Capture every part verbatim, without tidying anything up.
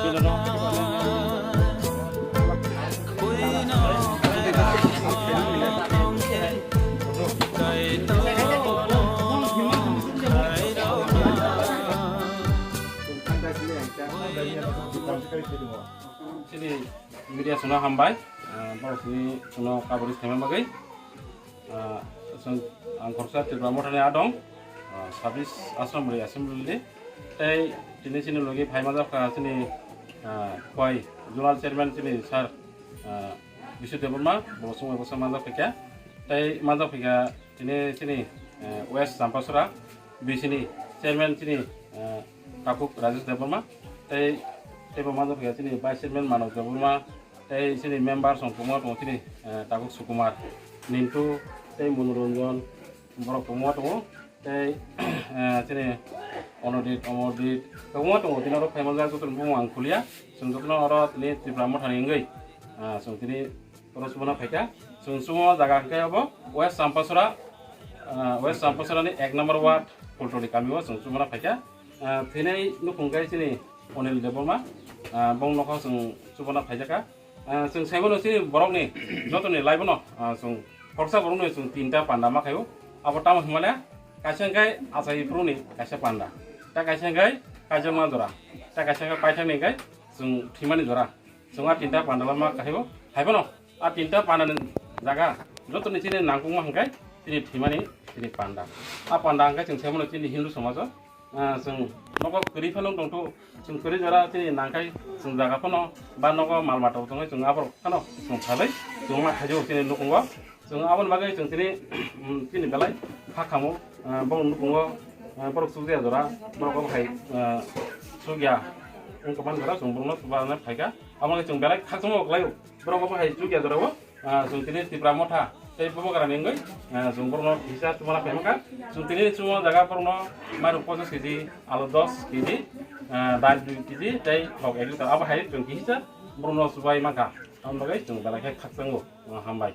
Chini media suna hambai, ah, borok sini suna kaburi thema bagwi. Ah, chwng, ang khoroksa Tipra Mothani adong, ah, sabis Assembly, Assembly. Tei tini chini logi phai manjak kha chini, ah, Khowai Zonal Chairman chini Sir, ah, Bishu Debbarma, bo sumai bwsa manjak phaikha. Tei manjak phaikha tini chini, eh, West Champasora bisini Chairman chini, eh, Takhuk Rajesh Debbarma. Tei, tei bo manjak phaikha chini Vice Chairman Manav Debbarma. Tei chini member song kwbangma tongo chini, eh, Takhuk Sukumar, Nintu, tei Monoranjan, borok kwbangma tongo. Tei, eh, chini Onodit, Omordit, kwbangma tongo. Tini oro phai manjak joto ni bumung ang khulia. Chwng jotono oro tini Tipra Mothani wngwi, ah, chwng tini oro chubana phaikha. Chwng chumo jaga hwnkhe obo West Champasora, ah, West Champasora ni ek number ward, Pultoli kami o chwng chubana phaikha. Ah, thinai nukhung khe chini Onil Debbarma, ah, bong nokho chwng chubana phaijakha. Ah, chwng sai mano chini borokni jotoni life-o no, ah, chwng khoroksa borokno chwng tinta panda ma khaio. Abo tamo hinmale kaisa hwnkhe achai phuruni kaisa panda, tei kaisa hwnkhe kaijakma jora, tei kaisa hwnkhe paithakni hwnkhe chwng thwimani jora. Chwng a tinta panda ma khaio. Haiphano a tinta panda ni jaga jotoni chini nangkukma hwnkhe chini thwimani chini panda. A panda hwnkhe chwng sai mano chini Hindu somajo. Ah, chwng nogo kwrwi phano tongthogo, chwng kwrwi jora chini nangkhai chwng jaga phano ba nogo mal mata tongwi chwng aborok phano chwng phalwi chwng ma khaijago chini nukhungo. Chwng aboni bagwi chwng chini, um, chini belai kha khamu, ah, borok nukhungo, ah, borok chukjaya jora, borok obo hai, ah, chukya wngkha man jora chwng borokno chuba rwna phaikha. Aboni chwng belai khakchangma kwlaio. Borok obo hai chukya jorao, ah, chwng tini Tipra Motha tei Bubagrani wngwi, ah, chwng borokno kisa chumana phai mankha. Chwng tini chumo jaga borokno mairum pochis kg, alu dos kg, ah, dal dui kg tei thok ek liter. Abo hai chwng kisa borokno chubai mankha. Aboni bagwi chwng belai khe khakchango, ah, hambai.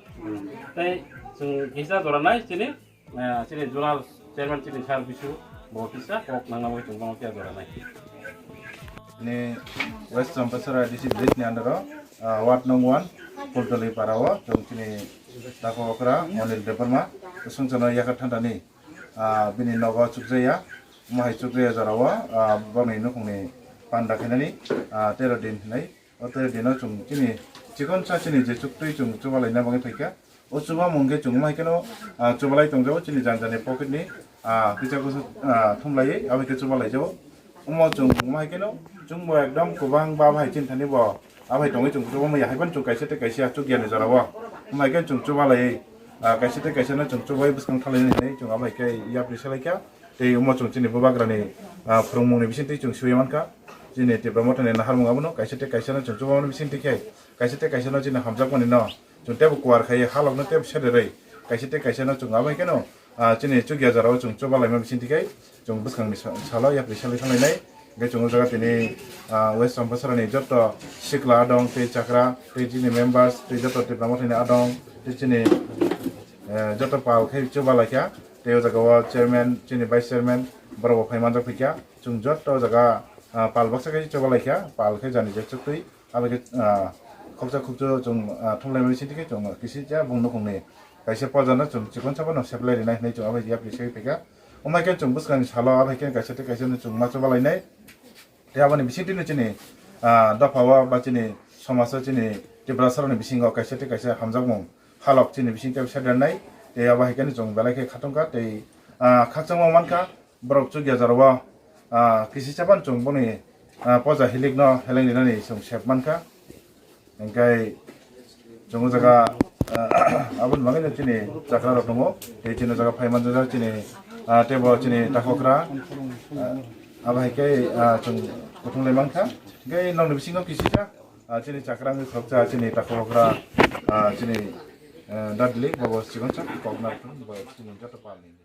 Tei chwng kisa jora nai chini, ah, chini zonal chairman chini sir Bisu bo kisa kok nangna bagwi chwng bono kisa jora nai. Ni West Champasara D C village ni under o, ah, ward nong one, Pultoli para o, chwng chini takhuk okra Onil Debbarma, swngchar no yakar thanda ni, ah, bini nogo chukjaya, mohai chukjaya jora o, ah, boni nukhung ni panda khainani, ah, tero din hinai, o tero din o chwng chini chikon sa chini je chuktwi chwng chubalai na bagwi phaikha. O chubamung khe chwng wngma hai kheno, ah, chubalai tongjago chini jani jani pocket ni, ah, kisa kusu, ah, thumlaiwi abo khe chubalaijago. Omo chwng wngma hai kheno chwngbo ekdom kwbang ba abo hai chini thani bo abo hai tongwi chwng chubamaya hai phano chwng kaisa tei kaisa chukya ni jora o. Wngma hai kheno chwng chubalaiwi, ah, kaisa tei kaisa no chwng chubai bwskang thalaini hinwi chwng abo hai khe yapri salaikha. Tei omo chwng chini bubagrani, ah, phwrwngmungni bisingtwi chwng swiwi mankha. Chini Tipra Mothani naharmung abono kaisa tei kaisa no chwng chubamani bisingtwi khe kaisa tei kaisa no chini hamjakmani no chwng teibo kuar khai halokno teibo sederwi kaisa tei kaisa no chwng abo hai kheno, ah, chini chukya jorao chwng chubalaima bisingtwi khe chwng bwskangni sa-, salo yapri salai thanglainai. Hingkhe chwng o jaga tini, ah, West Champasarani joto sikla adong tei chakra tei chini members tei joto Tipra Mothani adong tei chini, eh, joto pal khai chubalaikha. Tei o jaga o chairman, chini vice chairman, borok bo phai manjak phaikha. Chwng joto o jaga, ah, pal baksa khe chobalaikha, pal khe jani je chuktwi. Abo khe, ah, khoksa khukchu chwng, ah, thumlaimani sindi khe chwng kisija bung nukhungni kaisa pojano chwng chikon sabano seplai rinai hinwi chwng abo yapri segwi phaikha. Omo hai khe chwng bwskangni salo abo hai khe kaisa tei kaisa no chwng ma chobalainai. Tei aboni bisingtwi no chini, ah, dopha o ba chini somajo chini Tiprasarokni bisingo kaisa tei kaisa hamjakmung halok chini bising tei sedernai. Tei abo hai khe no chwng belai khe khatungkha tei, ah, khakchangma mankha borok chukya jorao, ah, kisi chapan chwng boni, ah, poja hilikno heleng rinani chwng sep mankha. Hingkhe chwng o jaga, ah, aboni bagwi no chini chakra rok tongo. Tei chini jaga phai manjak chini, ah, teibo chini takhokra, ah, abo hai khe, ah, chwng kuthung lai mankha. Hingkhe nokni bisingo kisisa, ah, chini chakra wngwi khoroksa chini takhokra, ah, chini, ah, dadli bobo chikon sak kokna bo chini joto palni.